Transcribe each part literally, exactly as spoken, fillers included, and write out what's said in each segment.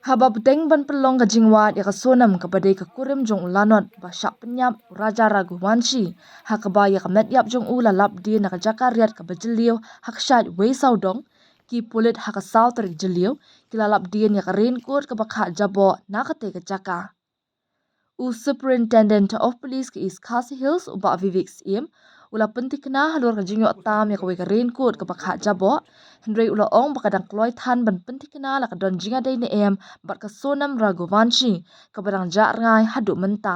Haba bteng ban pynlong ka jingwad ïa ka Sonam kaba dei ka kurim jong u lanot ba shah pynïap u Raja Raghuvanshi, ha kaba ïa ka met ïap jong u la lap dien na ka jaka riat kaba jylliew ha ka shaid Wei Sawdong, ki pulit ha ka saw tarik Jylliew ki la lap dien ïa ka raincoat kaba khah jaboh na katei ka jaka. U Superintendent of Police ka East Khasi Hills, u Bah Vivek Syiem, u la pynthikna halor ka jingïoh tam ïa kawei ka raincoat kaba khah jaboh, hynrei u la ong ba ka dang kloi than ban pynthikna la ka don jingïadei ne em bad ka Sonam Raghuvanshi kaba dang jah rngai haduh mynta.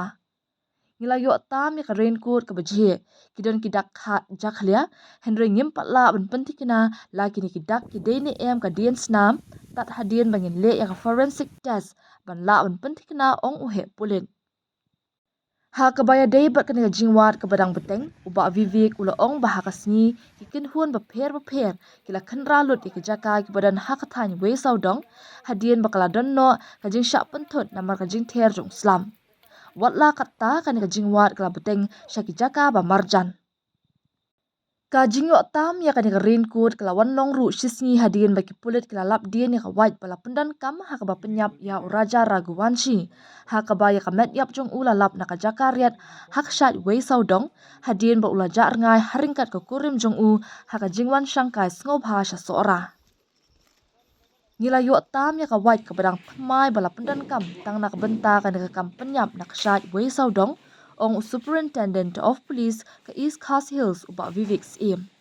Ngi la ïoh tam ïa ka raincoat kaba jhieh, ki don ki dak khah jakhlia, hynrei ngim pat lah ban pynthikna la kine ki dak ki dei ne em ka dien snam, tad hadien ba ngin leh ïa ka forensic test ban lah ban pynthikna, ong u heh pulit. Ha kaba ïadei bad kane ka jingwad kaba dang bteng, u Bah Vivek u la ong ba ha ka sngi ki kynhun bapher bapher ki la khynra lut ïa ki jaka kiba don ha ka thaiñ Wei Sawdong, hadien ba ka la don noh ka jingshah pynthut namar ka jingther jong u slap. Wat la katta, kane ka jingwad ka la bteng sha ki jaka ba marjan. Ka jingïoh tam ïa kane ka raincoat ka la wan long ruh shisngi hadien ba ki pulit ki la lap dien ïa ka wait ba la pyndonkam ha kaba pynïap ïa u Raja Raghuvanshi, ha kaba ïa ka met ïap jong u la lap na ka jaka riat ha ka shaid Wei Sawdong, hadien ba u la jah rngai ha ryngkat ka kurim jong u ha ka jingwan shangkai sngewbha sha Sohra. Ngi la ïoh tam ïa ka wait kaba dang thymmai ba la pyndonkam tang na ka bynta kane ka kam pynïap na ka shaid Wei Sawdong, ong u Superintendent of Police ka East Khasi Hills, u Bah Vivek Syiem.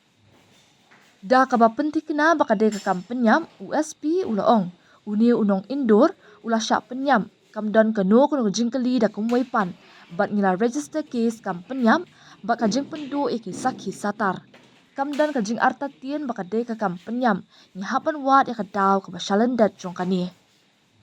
Da kaba pynthikna ba ka dei ka kam pynïap, u S P u la ong, une u nong Indore u la shah pynïap, kam don kano kano ka jingkylli da kumwei pat, bad ngi la register case kam pynïap bad ka jingpynduh ïa ki sakhi satar. Kam don ka jingartatien ba ka dei ka kam pynïap, ngi hap ban wad ïa ka daw kaba shalyndet jong kane.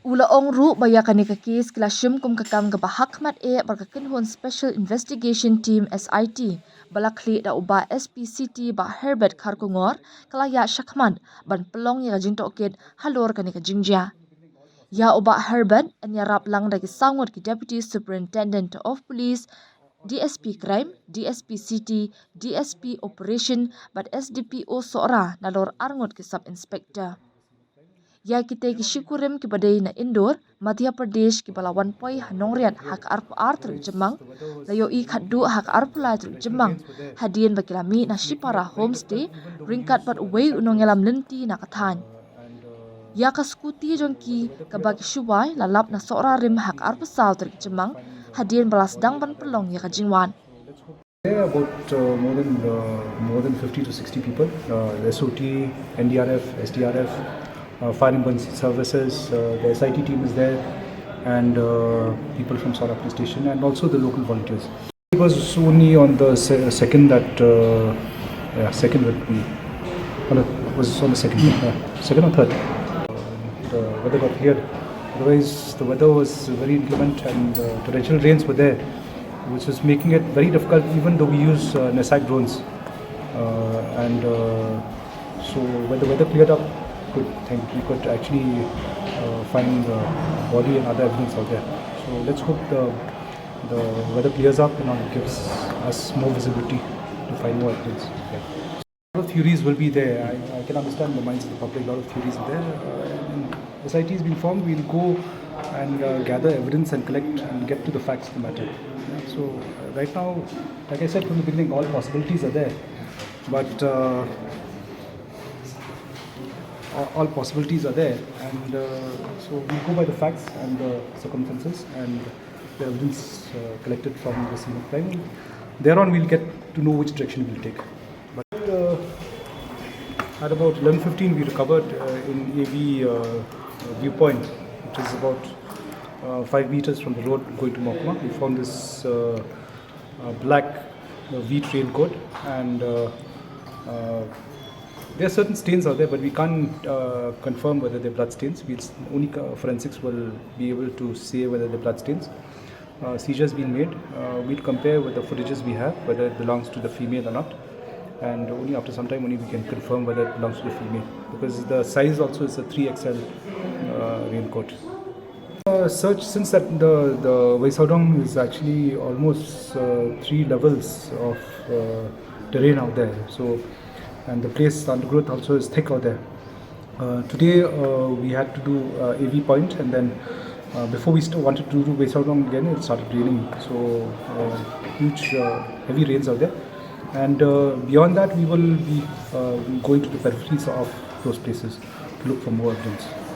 U la ong ruh ba ïa kane ka case ki la shim kum ka kam kaba hakhmat eh bad ka kynhun Special Investigation Team, S I T, ba la khlieh da u Bah S P City, Bah Herbert Kharkongor, ka la ïaid shakhmat ban pynlong ïa ka jingtohkit halor kane ka jingjia. Ïa u Bah Herbert yn ïarap lang da ki saw ngut ki Deputy Superintendent of Police, D S P Crime, D S P City, D S P Operation bad S D P O Sohra, nalor ar ngut ki Sub Inspector. Ïa kitei ki shikurim kiba dei na Indore, Madhya Pradesh, kiba la wan poi ha Nongriat ha ka arphew ar tarik Jymmang, la ïohi khadduh ha ka arphew lai tarik Jymmang, hadien ba ki la mih na Shipara Homestay ryngkat bad uwei u nongïalam lynti na ka thaiñ. Ïa ka scooty jong ki kaba ki shu wai la lap na Sohra Rim ha ka arphew saw tarik Jymmang, hadien ba la sdang ban pynlong ïa ka jingwan. There are about, uh, more than, uh, more than fifty to sixty people, uh, S O T, N D R F, S D R F, uh, fire and emergency services, uh, the S I T team is there, and, uh, people from Sohra Police Station, and also the local volunteers. It was only on the se-, second that, uh, yeah, second would be, on the, was on the second, yeah, second or third. Uh, the weather got cleared. Otherwise, the weather was very inclement and, uh, torrential rains were there, which was making it very difficult, even though we use, uh, NESAC drones. Uh, and, uh, so when the weather cleared up, good thing, we could actually, uh, find the body and other evidence out there. So let's hope the, the weather clears up and, uh, gives us more visibility to find more evidence. Yeah. A lot of theories will be there. I, I can understand the minds of the public. A lot of theories are there. Uh, and S I T has been formed. We'll go and, uh, gather evidence and collect and get to the facts of the matter. Yeah, so, uh, right now, like I said from the beginning, all possibilities are there. But, uh, all, all possibilities are there. And, uh, so we'll go by the facts and the circumstances and the evidence, uh, collected from the scene of crime. Thereon, we'll get to know which direction we'll take. But, uh, at about eleven fifteen, we recovered, uh, in A V, uh, uh, viewpoint, which is about, uh, five meters from the road going to Mohkuma. We found this, uh, uh, black, uh, wheat raincoat, and, uh, uh, there are certain stains out there, but we can't, uh, confirm whether they're blood stains. We'll s-, only, uh, forensics will be able to say whether they're blood stains. Uh, seizure has been made. Uh, we'll compare with the footages we have, whether it belongs to the female or not. And only after some time only we can confirm whether it belongs to the female, because the size also is a three X L, uh, raincoat. Uh, search, since that the, the Wei Sawdong is actually almost, uh, three levels of, uh, terrain out there. So, and the place, the undergrowth also is thick out there. Uh, today uh, we had to do uh, A V Point, and then uh, before we st- wanted to do Wei Saw Dong again, it started raining. So uh, huge, uh, heavy rains out there. And uh, beyond that, we will be uh, going to the peripheries of those places to look for more evidence.